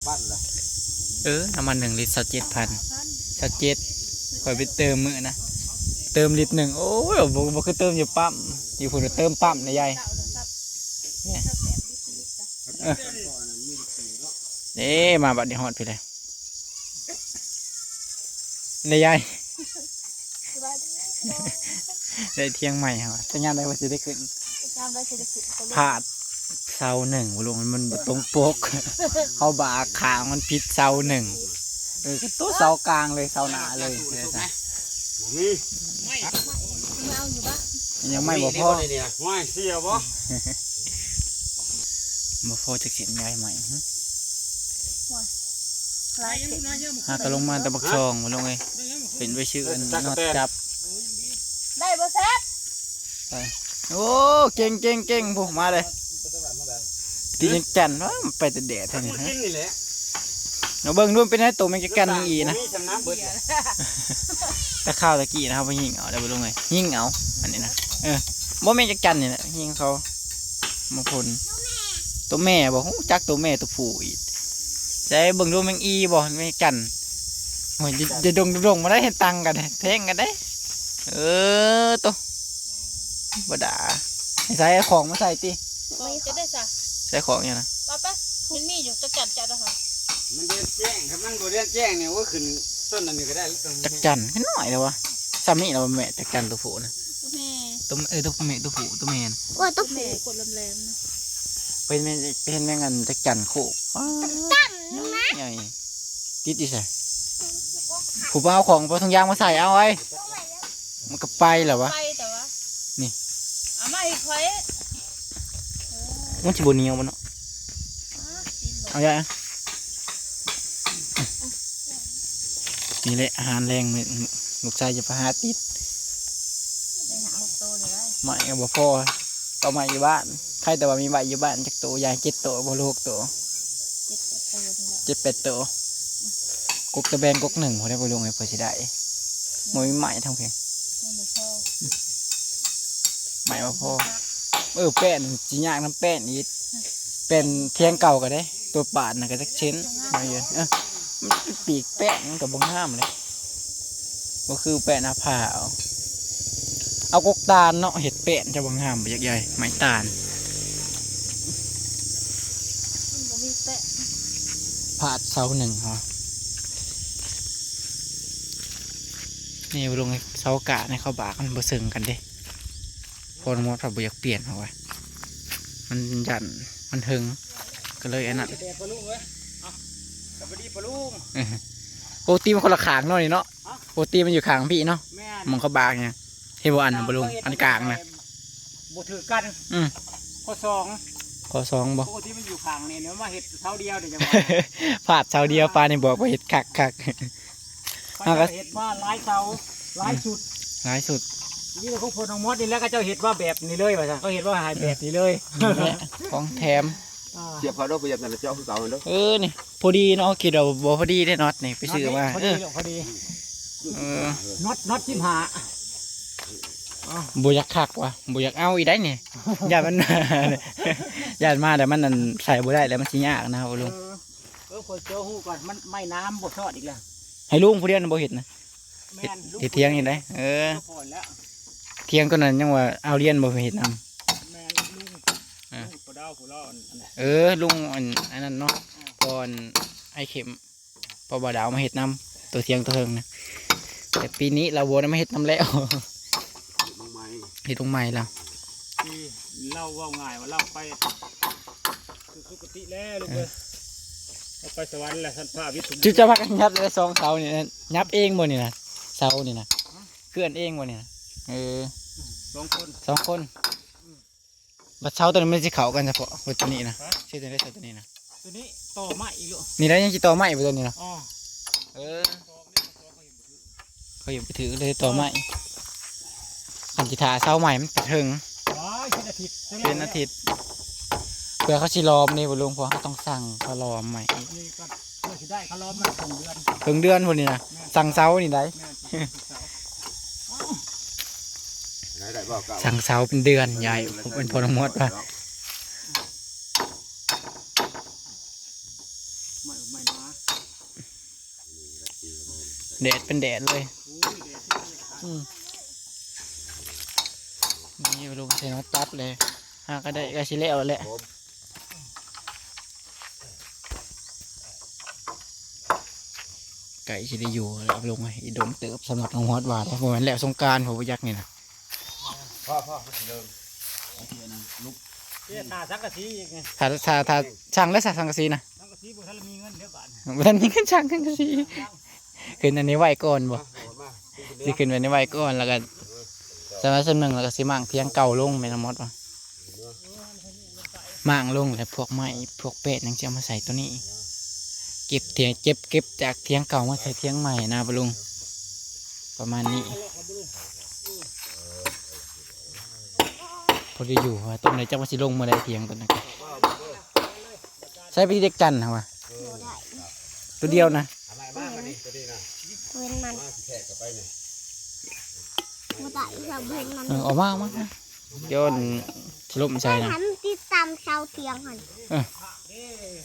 ເອີ ນ້ຳມັນໜຶ່ງລິດຊາວເຈັດພັນ ຊາວເຈັດ ຂ້ອຍໄປເຕີມມື້ນະ ເຕີມລິດໜຶ່ງ ໂອ້ຍ ບໍ່ ບໍ່ຄືເຕີມຢູ່ປ້ຳ ຢູ່ພຸ້ນເຕີມປ້ຳນະຍາຍ ເອີ ເດ້ ມາບັດນີ້ຮອດພີ້ແລ້ວ ນະຍາຍ ໄດ້ທຽງໃໝ່ເຮົາ ແຕ່ຍາມໃດວ່າຊິໄດ້ຂຶ້ນ ຍາມໃດຊິໄດ້ຂຶ້ນ ພາດເສົາໜຶ່ງ ບໍ່ລົງ ມັນບໍ່ຕົງປົກ ເຮົາບາກຂ້າງມັນຜິດເສົາໜຶ່ງ ເອີ ໂຕເສົາກາງເລີຍ ເສົາໜ້າເລີຍ ບໍ່ມີ ມາເອົາຢູ່ບໍ່ ຍັງໄມ້ບໍ່ພໍ ນີ້ນີ້ ຫ້ວຍ ເສຍບໍ່ ບໍ່ພໍຈັກເສັ້ນ ຍາຍໃໝ່ ຫື ຫຼາຍເສັ້ນ ຫາກະລົງມາແຕ່ບັກຊອງ ບໍ່ລົງເອີຍ ເປັນໄປຊື້ອັນນອດຈັບ ໄດ້ບໍ່ແຊບ ໄປ ໂອ້ ເກັ່ງໆໆ ພຸ້ນ ມາເລີຍ ຕີນຈັກຈັ່ນ ວ້າ ໄປແຕ່ແດດແທ້ນີ້ ກິນນີ້ແຫຼະ ເຮົາເບິ່ງດູເປັນໃດໂຕແມງຈັກຈັ່ນນີ້ອີນະ ບໍ່ມີສຳນຳເບິດ ແຕ່ຄາວຕະກີ້ນະ ເຮົາໄປຍິງເອົາໄດ້ບໍ່ລຸງເອີຍ ຍິງເອົາ ອັນນີ້ນະ ເອີ ບໍ່ແມ່ນຈັກຈັ່ນນີ້ແຫຼະ ຍິງເຂົາ ມາພົນ ໂຕແມ່ບໍ່ ຮູ້ຈັກໂຕແມ່ໂຕຜູ້ອີກ ໃສເບິ່ງດູແມ່ນອີບໍ່ ແມ່ນຈັນ ໂອ້ຍ ຢ່າດົງໆ ມາໄດ້ ເຮັດຕັງກັນ ແທງກັນເດ້ ເອີ ໂຕ ບໍ່ດາ ໃສ່ຂອງມາໃສ່ຕິ ຂອງຈະໄດ້ຊະ ໃສ່ຂອງຫຍັງນະ ວ່າໄປ ມັນມີຢູ່ຈັກຈັ່ນຈັດນະ ມັນເດືອນແຈ້ງ ຄັນມັນບໍ່ເດືອນແຈ້ງນີ້ ໂອ້ຍ ຂຶ້ນຕົ້ນອັນນີ້ກໍໄດ້ ຈັກຈັ່ນ ນ້ອຍແລ້ວວະ ຊ່ຳນີ້ແລ້ວແມ່ ຈັກຈັ່ນໂຕຜູ້ນະ ໂຕແມ່ ໂຕ ເອີ ໂຕແມ່ ໂຕຜູ້ ໂຕແມ່ນະ ໂອ້ຍ ໂຕຜູ້ ແມ່ກົດລຳແລມນະ ເປັນແມ່ ເປັນແມງອັນຈັກຈັ່ນໂຄກ ປາດ ຈັກຈັ່ນນະ ໃຫຍ່ ຕິດຢູ່ໃສ ຜູ້ເອົາຂອງ ເອົາຖົງຢາງມາໃສ່ ເອົາໄວ້ ມັນກໍໄປແລ້ວວະ ໄປແຕ່ວ່າ ນີ້ ເອົາມາໃຫ້ຂ້ອຍ ມັນຊິບໍ່ໜຽວບໍ່ເນາະ ເອົາຢ່າ ນີ້ແຫຼະອາຫານແລງມື້ ລູກຊາຍຈະໄປຫາຕິດ ໄປຫາຫົກໂຕນີ້ໄດ້ ໄມ້ກໍບໍ່ພໍ ເອົາໄມ້ຢູ່ບ້ານ ໃຄແຕ່ວ່າມີໄມ້ຢູ່ບ້ານຈັກໂຕ ຢ່າງເຈັດໂຕບໍ່ ຫຼື ຫົກໂຕ ເຈັດແປດໂຕນີ້ແຫຼະ ເຈັດແປດໂຕ ກົກຕະແບງກົກໜຶ່ງ ພໍໄດ້ບໍ່ລຸງເອີຍ ພໍຊິໄດ້ ບໍ່ມີໄມ້ທາງພີ້ ຍັງບໍ່ພໍ ໄມ້ບໍ່ພໍ ເອີ ແປ້ນ ຊິຍາກນຳແປ້ນອີກ ແປ້ນທຽງເກົ່າກໍໄດ້ ຕົວປາດນະກໍຈັກເຊັ່ນ ມາຢູ່ ເອີ ມັນປີກແປ້ນມັນກໍບໍ່ງາມເລີຍ ບໍ່ຄືແປ້ນອາພາເອົາ ເອົາກົກຕານເນາະ ເຮັດແປ້ນຈະບໍ່ງາມ ບໍ່ຢາກໃຫຍ່ ໄມ້ຕານ ມັນບໍ່ມີແປ້ນ ພາດເສົາໜຶ່ງເຮົາ ນີ້ບໍ່ລົງເອີຍ ເສົາການໃຫ້ເຂົາບາກ ມັນບໍ່ເຊິ່ງກັນເດ້ ພໍ່ນ້ອງມອດວ່າບໍ່ຢາກປ່ຽນເຮົາວ່າ ມັນຢ້ານ ມັນເຫິງ ກໍເລີຍອັນນັ້ນ ແດດປະລຸງເອີຍ ເອົ້າ ສະບາຍດີປະລຸງ ເອີ ປົກກະຕິມັນຄົນລະຂ້າງເນາະນີ້ເນາະ ຮະ ປົກກະຕິມັນຢູ່ຂ້າງພີ້ເນາະ ແມ່ນ ໝ່ອງເຂົາບາກນີ້ ເຫັນບໍ່ ອັນ ເອີ ບໍ່ລຸງ ອັນກາງນະ ບໍ່ຖືກກັນ ອືມ ຂໍ້ສອງ ຂໍ້ສອງບໍ່ ປົກກະຕິມັນຢູ່ຂ້າງນີ້ ມາເຮັດເສົາດຽວນີ້ ພາດເສົາດຽວ ປານນີ້ບອກວ່າເຮັດຄັກໆ ເຮົາກໍເຮັດມາຫຼາຍເສົາ ຫຼາຍຊຸດ ຫຼາຍຊຸດ ນີ້ແຫຼະ ຂອງພໍ່ນ້ອງມອດນີ້ແຫຼະ ເຂົາເຈົ້າເຮັດມາແບບນີ້ເລີຍວ່າຊັ້ນ ເຂົາເຮັດມາໃຫ້ແບບນີ້ເລີຍ ຂອງແຖມ ອ່າ ສຽບເຂົາເດີ ປະຢັດນັ້ນເຈົ້າຄືເກົ່າເດີ ເອີ ນີ້ ພໍດີເນາະ ຄິດວ່າບໍ່ພໍດີເດ້ ນັອດນີ້ ໄປຊື້ມາ ເອີ ພໍດີ ເອີ ນັອດ ນັອດສິບຫ້າ ບໍ່ຢາກຄັກວ່າ ບໍ່ຢາກເອົາອີກໄດ໋ນີ້ ຢ້ານມັນ ຢ້ານມາແລ້ວມັນ ອັນ ໃສ່ບໍ່ໄດ້ແລ້ວ ມັນຊິຍາກນະ ເອີ ເອີ ຂ້ອຍເຈາະຮູກ່ອນ ມັນໄມ້ນ້ຳບໍ່ຊອດອີກແລ້ວ ໃຫ້ລຸງຜູ້ດຽວນະບໍ່ເຮັດນະ ແມ່ນ ເຮັດ ເຮັດຖຽງນີ້ໄດ໋ ເອີ ຖຽງຕົວນັ້ນຍັງວ່າເອົາລຽນບໍ່ເຮັດນຳ ແມ່ນ ລຸງ ເອີ ລຸງປະດາວຜູ້ລາວ ເອີ ລຸງ ອັນ ອັນນັ້ນເນາະ ເອີ ກ່ອນອ້າຍເຂັມ ເພາະວ່າລາວມາເຮັດນຳ ຕົວຖຽງຕົວເທິງນະ ແຕ່ປີນີ້ລາວບໍ່ໄດ້ມາເຮັດນຳແລ້ວ ເຮັດລົງໃໝ່ ເຮັດລົງໃໝ່ລາວ ທີ່ລາວເວົ້າງ່າຍວ່າລາວໄປສູ່ສຸຄະຕິແລ້ວລູກເອີຍ ເອີ ລາວໄປສະຫວັນແລ້ວ ທ່ານພາວິດ ຈຸດຈະພາກັນຫຍັບໄດ້ສອງເສົານີ້ນະ ຫຍັບເອງບໍ່ນີ້ນະ ເສົານີ້ນະ ເຄື່ອນເອງບໍ່ນີ້ນະ ເອີ ສອງຄົນ ສອງຄົນ ອືມ ບັດເສົາຕົວນີ້ມັນຊິເຂົ້າກັນສະເພາະ ເບິດຕົວນີ້ນະ ຮະ ຊິໄດ້ເສົາຕົວນີ້ນະ ຕົວນີ້ຕໍ່ໄມ້ອີກລູກ ນີ້ໄດ໋ ຍັງຊິຕໍ່ໄມ້ບໍ່ຕົວນີ້ນະ ອໍ ເອີ ເຂົາເຮັດບໍ່ຖືກເລີຍຕໍ່ໄມ້ ຄັນຊິຖ້າເສົາໃໝ່ມັນຈະເຖິງ ໂອ້ຍ ເປັນອາທິດ ເປັນອາທິດ ເພື່ອເຂົາຊິລ້ອມນີ້ບໍ່ລຸງ ເພາະເຮົາຕ້ອງສັ່ງເຂົາລ້ອມໃໝ່ອີກ ນີ້ກໍເພື່ອຊິໄດ້ເຂົາລ້ອມມາເຄິ່ງເດືອນ ເຄິ່ງເດືອນພຸ້ນນີ້ນະ ແມ່ນ ສັ່ງເສົານີ້ໄດ໋ ແມ່ນ ສັ່ງເສົາເປັນເດືອນ ຢາຍ ເປັນພໍ່ນ້ອງມອດວ່າ ໄມ້ ໄມ້ ແດດເປັນແດດເລີຍ. ອືມ ນີ້ລົງໃສ່ເນາະ ຕັບເລີຍ ຫາກະໄດ້ ກະຊິແລ້ວແຫຼະ. ໃກ້ຊິໄດ້ຢູ່ແລ້ວ ລົງອີກດົນເຕີບ ສຳລັບນ້ອງຮອດວ່າແລ້ວ ບໍ່ແມ່ນແລ້ວສົງການ ບໍ່ຢາກນີ້ນະ. ພໍ ພໍ ມັນຊິເລີ່ມ ເຈົ້າ ຖ້າສັງກະສີອີກນີ້ ຖ້າ ຖ້າ ຖ້າ ຊ່າງແລ້ວ ຊ່າງກະສີນະ ສັງກະສີບໍ່ທັນມີເງິນເດ້ບາດ ບໍ່ທັນມີເງິນຊ່າງສັງກະສີ. ຂຶ້ນອັນນີ້ໄວ້ກ່ອນບໍ່? ຊິຂຶ້ນໄວ້ນີ້ໄວ້ກ່ອນ ແລ້ວກໍສຳລັບສ່ວນໜຶ່ງ ແລ້ວກໍຊິມ້າງທຽງເກົ່າລົງ ແມ່ນໝົດວ່າ ມ້າງລົງ ແລ້ວພວກໄມ້ ພວກແປ້ນຫຍັງຊິເອົາມາໃສ່ໂຕນີ້ ເກັບທຽງ ເກັບ ເກັບຈາກທຽງເກົ່າມາໃສ່ທຽງໃໝ່ນະປ້າລຸງ ປະມານນີ້. ພໍໄດ້ຢູ່ວ່າ ຕົ້ນໃດຈັກວ່າຊິລົງມື້ໃດ ທຽງຕົ້ນນັ້ນ. ໃຊ້ໄປທີ່ເດັກຈັນຫັ້ນວ່າ ໂຕດຽວນະ ເຫັນມັນ ບໍ່ໄດ້ ເຫັນມັນ ເອີ ອອກມາ ອອກມາ ໂຍນສະຫຼົມໃສ່ນະ ໃຫ້ມັນຕິດຕາມເສົາທຽງຫັ້ນ ເອີ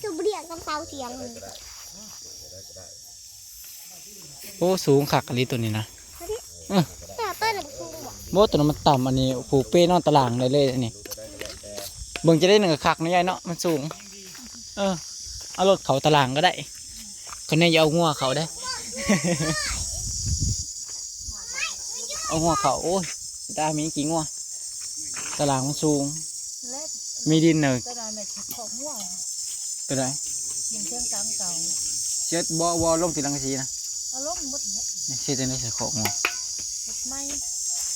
ສະບຽງກັບເສົາທຽງຫັ້ນ. ໂອ້ ສູງຄັກອີ່ຫຼີໂຕນີ້ນະ ໂຕນີ້ ເອີ ແຕ່ໂຕນັ້ນບໍ່ສູງບໍ່? ບໍ່ ໂຕນັ້ນມັນຕ່ຳ ອັນນີ້ປູເປ້ນອນຕາລາງໄດ້ເລີຍ ອັນນີ້ ເບິ່ງຈະໄດ້ໜຶ່ງກໍຄັກເນາະ ຍາຍເນາະ ມັນສູງ. ເອີ ເອົາລົດເຂົ້າຕາລາງກໍໄດ້ ຄັນແມ່ນຢ່າເອົາງົວເຂົ້າເດ້ ເອົາງົວເຂົ້າ ໂອ້ຍ ຕາມີຂີ້ງົວ ຕາລາງມັນສູງ ມີດິນເນີ ໂຕນັ້ນແມ່ນຄອກງົວ ໂຕໃດ? ມັນເທິງກາງເກົ່າ ເຊັດບໍ່ ບໍ່ລົງຕິຫຼັງກະສີນະ ເອົາລົງໝົດແຫຼະ ເຮັດຈັ່ງໃດໃສ່ຄອກງົວ? ເຮັດໃໝ່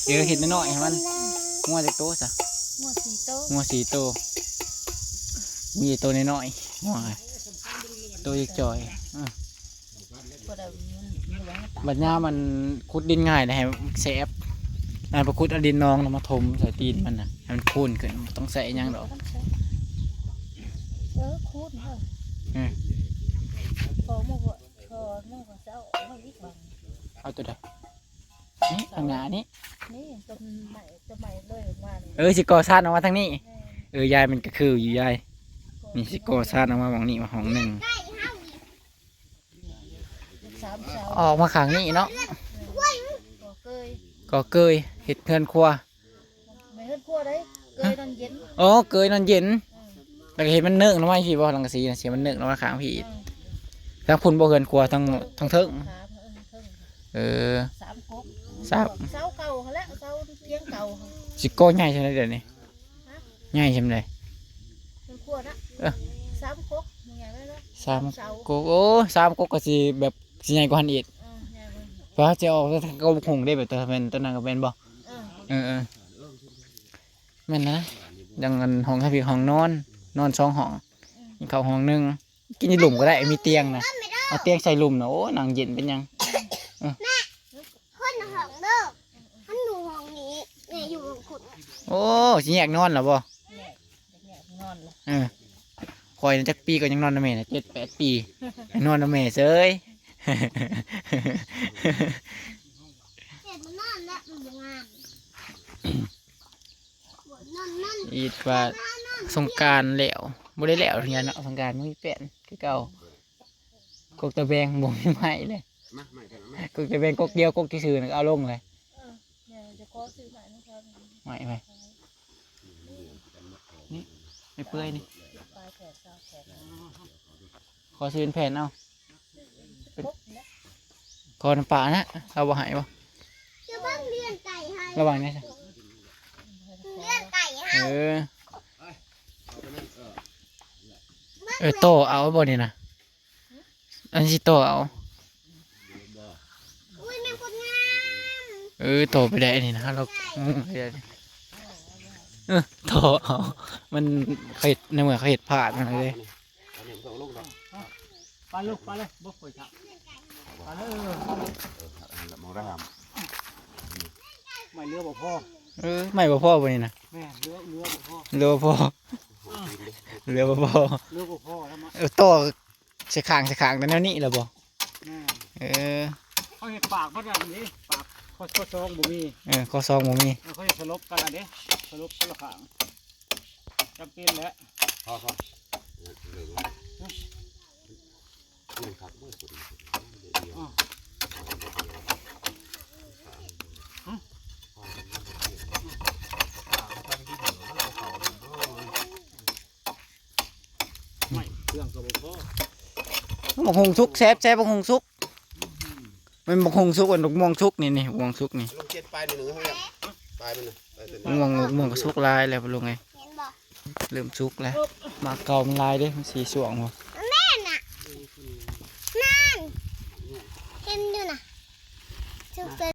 ເອີ ເຮັດນ້ອຍໆໃຫ້ມັນ ງົວຈັກໂຕຊະ? ງົວສີ່ໂຕ ງົວສີ່ໂຕ ມີໂຕນ້ອຍໆ ງົວໂຕຈັກຈ່ອຍ ເອີ ບັດຍາມມັນຂຸດດິນງ່າຍນະ ໃຫ້ແສບ ໃຫ້ໄປຂຸດເອົາດິນໜອງນະມາຖົມໃສ່ຕີນມັນນະ ໃຫ້ມັນພູນຂຶ້ນ ບໍ່ຕ້ອງໃສ່ຫຍັງດອກ. ເອີ ຂູດເອີ ເອີ ພໍມື້ ພໍມື້ກໍເອົາອອກມາອີກບາດ ເອົາໂຕໃດ? ນີ້ ຂ້າງໜ້ານີ້ ນີ້ຕົ້ນໄມ້ ຕົ້ນໄມ້ເລີຍອອກມານີ້ ເອີ ຊິກໍ່ຊານອອກມາທາງນີ້ ແມ່ນ ເອີ ຍາຍ ມັນກໍຄືຢູ່ຍາຍ ນີ້ຊິກໍ່ຊານອອກມາໝ່ອງນີ້ ມາຫ້ອງໜຶ່ງ ສາມເສົາ ອອກມາຂ້າງນີ້ເນາະ ເອີ ກໍ່ເກີຍ ກໍ່ເກີຍ ເຮັດເຮືອນຄົວ ແມ່ນເຮືອນຄົວໃດ ເກີຍນອນເຢັນ ອໍ ເກີຍນອນເຢັນ ເອີ ແລ້ວກໍເຮັດມັນເນີກນຳໄມ້ພີ້ບໍ່ ສັງກະສີນະ ຊິມັນເນີກນຳໄມ້ຂ້າງພີ້ ເອີ ທາງພຸ້ນບໍ່ເຮືອນຄົວ ທາງ ທາງເທິງ ເອີ ສາມກົກ ສາມ ເສົາເກົ່າຫັ້ນແຫຼະ ເສົາທຽງເກົ່າ ຊິກໍ່ໃຫຍ່ສ່ຳໃດດຽວນີ້? ຮະ? ໃຫຍ່ສ່ຳໃດ? ເຮືອນຄົວນະ ເອີ ສາມກົກ ໃຫຍ່ໄວ້ເນາະ ສາມ ສາມເສົາ ກົກ ໂອ້ ສາມກົກກໍຊິແບບ ຊິໃຫຍ່ກວ່າຫັ້ນອີກ ເອີ ໃຫຍ່ກວ່າ ເພາະວ່າຊິອອກທາງເກົ່າຫຸງເດ້ ແບບໂຕແມ່ນ ໂຕນັ້ນກໍແມ່ນບໍ່? ເອີ ເອີ ເອີ ແມ່ນນະ ຢ່າງອັນຫ້ອງທຳອິດຫ້ອງນອນ ນອນສອງຫ້ອງ ອືມ ກິນເຂົ້າຫ້ອງໜຶ່ງ ກິນຢູ່ລຸ່ມກໍໄດ້ ມີຕຽງນະ ເອົາຕຽງໃສ່ລຸ່ມນະ ໂອ້ ນັ່ງເຢັນເປັນຫຍັງ ເອີ ແມ່ ຄົນລະຫ້ອງເດີ ມັນຢູ່ຫ້ອງນີ້ ແມ່ຢູ່ຫ້ອງພຸ້ນ ໂອ້ ຊິແຍກນອນລະບໍ່? ແຍກ ແຍກນອນລະ ເອີ ຂ້ອຍນະຈັກປີກໍຍັງນອນນຳແມ່ນະ ເຈັດແປດປີ ນອນນຳແມ່ເສີຍ ເຮັດມານອນແລ້ວ ມັນບໍ່ງາມ. ອີກວ່າສົງການແລ້ວ ບໍ່ໄດ້ແລ້ວເທື່ອເນາະ ສົງການບໍ່ມີແປ້ນຄືເກົ່າ ກົກຕະແບງບໍ່ມີໄມ້ເລີຍ ມາ ໄມ້ເພິ່ນເອົາມາ ກົກຕະແບງກົກດຽວ ກົກຊື່ໆນະເອົາລົງເລີຍ ເອີ ແມ່ຈະຂໍຊື້ໄມ້ນຳເຂົາ ໄມ້ໄຜ ນີ້ ໄມ້ເປື່ອຍນີ້ ປາຍແຜ່ນຊາວແຜ່ນ ຂໍຊື້ເປັນແຜ່ນເອົາ ຂໍນຳປ້ານະ ລາວບໍ່ໃຫ້ບໍ່ ຈະເບິ່ງລ້ຽງໄກ່ໃຫ້ ລະຫວ່າງນີ້ຊະ ລ້ຽງໄກ່ໃຫ້ ເອີ ເອີ ຕໍ່ເອົາບໍ່ນີ້ນະ ອັນຊິຕໍ່ເອົາ ອຸ້ຍ ແມ່ນຄົນງາມ ເອີ ຕໍ່ໄປໄດ້ອັນນີ້ນະ ລາວ ເອີ ຕໍ່ເອົາ ມັນເຂົາເຮັດ ໃນເມື່ອເຂົາເຮັດພາດຫັ້ນເດ້. ໄປລູກ ໄປເລີຍ ບໍ່ປ່ວຍຊະ ໄປເລີຍ ເອີ ເອີ ເອີ ມອງໄດ້ຫາ ໄມ້ເຫຼືອບໍ່ພໍ ເອີ ໄມ້ບໍ່ພໍບໍ່ນີ້ນະ ແມ່ນ ເຫຼືອ ເຫຼືອບໍ່ພໍ ເຫຼືອບໍ່ພໍ ເຫຼືອບໍ່ພໍ ເຫຼືອບໍ່ພໍແລ້ວມາ ເອີ ຕໍ່ໃສ່ຂ້າງ ໃສ່ຂ້າງແນວນີ້ລະບໍ່ ແມ່ນ ເອີ ເຂົາເຮັດປາກເບິດອັນນີ້ ປາກຂໍ້ ຂໍ້ສອງບໍ່ມີ ເອີ ຂໍ້ສອງບໍ່ມີ ເອີ ເຂົາເຮັດສະຫຼົບກັນລະເດ້ ສະຫຼົບຄົນລະຂ້າງ ຈຳເປັນແຫຼະ ພໍ ພໍ ເລີກ ເອີ ເອີ ເອີ เครื่องก็บ่พอ บักฮุ่งสุก แซ่บๆ บักฮุ่งสุก มันบักฮุ่งสุก มันบักม่วงสุก นี่ๆ บักม่วงสุกนี่ ลงเจ็ดปลายนี่หนึ่ง ปลายมันน่ะ ปลายตัวนี้ ม่วง ม่วงก็สุกหลายแล้วลุงเอ้ย เห็นบ่ เริ่มสุกแล้ว หมากเก่ามันหลายเด้ มันสีสว่างบ่